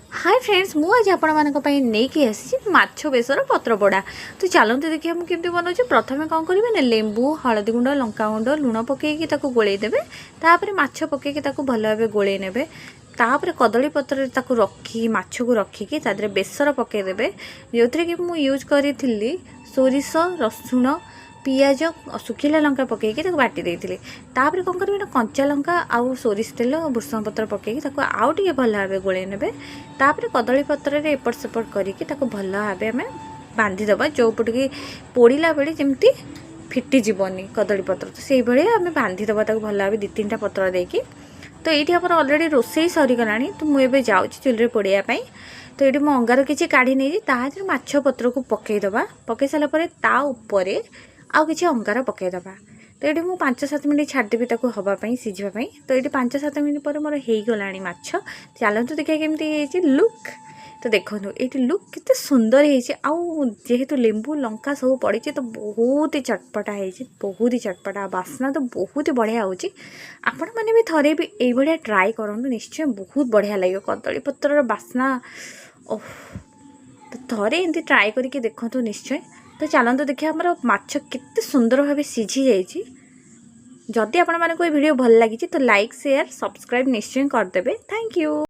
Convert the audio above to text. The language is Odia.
ହାଇ ଫ୍ରେଣ୍ଡସ୍, ମୁଁ ଆଜି ଆପଣମାନଙ୍କ ପାଇଁ ନେଇକି ଆସିଛି ମାଛ ବେସର ପତ୍ରପୋଡ଼ା। ତ ଚାଲନ୍ତୁ ଦେଖିବା ମୁଁ କେମିତି ବନାଉଛି। ପ୍ରଥମେ କ'ଣ କରିବେ ନା, ଲେମ୍ବୁ, ହଳଦୀ ଗୁଣ୍ଡ, ଲଙ୍କାଗୁଣ୍ଡ, ଲୁଣ ପକାଇକି ତାକୁ ଗୋଳେଇ ଦେବେ। ତାପରେ ମାଛ ପକାଇକି ତାକୁ ଭଲ ଭାବେ ଗୋଳେଇ ନେବେ। ତାପରେ କଦଳୀ ପତ୍ରରେ ତାକୁ ରଖି, ମାଛକୁ ରଖିକି ତା ଦେହରେ ବେସର ପକାଇଦେବେ, ଯେଉଁଥିରେ କି ମୁଁ ୟୁଜ୍ କରିଥିଲି ସୋରିଷ, ରସୁଣ, ପିଆଜ, ଶୁଖିଲା ଲଙ୍କା ପକାଇକି ତାକୁ ବାଟି ଦେଇଥିଲି। ତାପରେ କ'ଣ କରିବେ ନା, କଞ୍ଚା ଲଙ୍କା ଆଉ ସୋରିଷ ତେଲ, ଭୃଷଙ୍ଗ ପତ୍ର ପକାଇକି ତାକୁ ଆଉ ଟିକେ ଭଲ ଭାବେ ଗୋଳେଇ ନେବେ। ତାପରେ କଦଳୀ ପତ୍ରରେ ଏପଟ ସେପଟ କରିକି ତାକୁ ଭଲ ଭାବେ ଆମେ ବାନ୍ଧିଦେବା, ଯେଉଁପଟିକି ପୋଡ଼ିଲା ବେଳେ ଯେମିତି ଫିଟିଯିବନି କଦଳୀ ପତ୍ର। ତ ସେଇଭଳିଆ ଆମେ ବାନ୍ଧିଦେବା ତାକୁ ଭଲ ଭାବେ ଦୁଇ ତିନିଟା ପତ୍ର ଦେଇକି। ତ ଏଇଠି ଆମର ଅଲରେଡ଼ି ରୋଷେଇ ସରିଗଲାଣି। ତ ମୁଁ ଏବେ ଯାଉଛି ଚୁଲିରେ ପୋଡ଼ିବା ପାଇଁ। ତ ଏଇଠି ମୁଁ ଅଙ୍ଗାର କିଛି କାଢ଼ି ନେଇଛି, ତା ଦେହରେ ମାଛ ପତ୍ରକୁ ପକାଇଦେବା। ପକାଇ ସାରିଲା ପରେ ତା ଉପରେ ଆଉ କିଛି ଅଙ୍ଗାର ପକାଇଦେବା। ତ ଏଇଠି ମୁଁ 5-7 ମିନିଟ୍ ଛାଡ଼ିଦେବି ତାକୁ ହେବା ପାଇଁ, ସିଝିବା ପାଇଁ। ତ ଏଇଠି 5-7 ମିନିଟ୍ ପରେ ମୋର ହେଇଗଲାଣି ମାଛ। ଚାଲନ୍ତୁ ଦେଖିବା କେମିତି ହେଇଛି ଲୁକ୍। ତ ଦେଖନ୍ତୁ, ଏଇଠି ଲୁକ୍ କେତେ ସୁନ୍ଦର ହେଇଛି। ଆଉ ଯେହେତୁ ଲେମ୍ବୁ, ଲଙ୍କା ସବୁ ପଡ଼ିଛି, ତ ବହୁତ ହି ଚଟପଟା ହେଇଛି, ବହୁତ ହି ଚଟପଟା। ବାସ୍ନା ତ ବହୁତ ହି ବଢ଼ିଆ ହେଉଛି। ଆପଣମାନେ ବି ଥରେ ବି ଏଇଭଳିଆ ଟ୍ରାଏ କରନ୍ତୁ, ନିଶ୍ଚୟ ବହୁତ ବଢ଼ିଆ ଲାଗିବ। କଦଳୀ ପତ୍ରର ବାସ୍ନା, ଓଃ! ତ ଥରେ ଏମିତି ଟ୍ରାଏ କରିକି ଦେଖନ୍ତୁ ନିଶ୍ଚୟ। ତ ଚାଲନ୍ତୁ ଦେଖିବା ଆମର ମାଛ କେତେ ସୁନ୍ଦର ଭାବେ ସିଝି ଯାଇଛି। ଯଦି ଆପଣମାନଙ୍କୁ ଏ ଭିଡ଼ିଓ ଭଲ ଲାଗିଛି, ତ ଲାଇକ୍, ସେୟାର, ସବସ୍କ୍ରାଇବ୍ ନିଶ୍ଚୟ କରିଦେବେ। Thank you.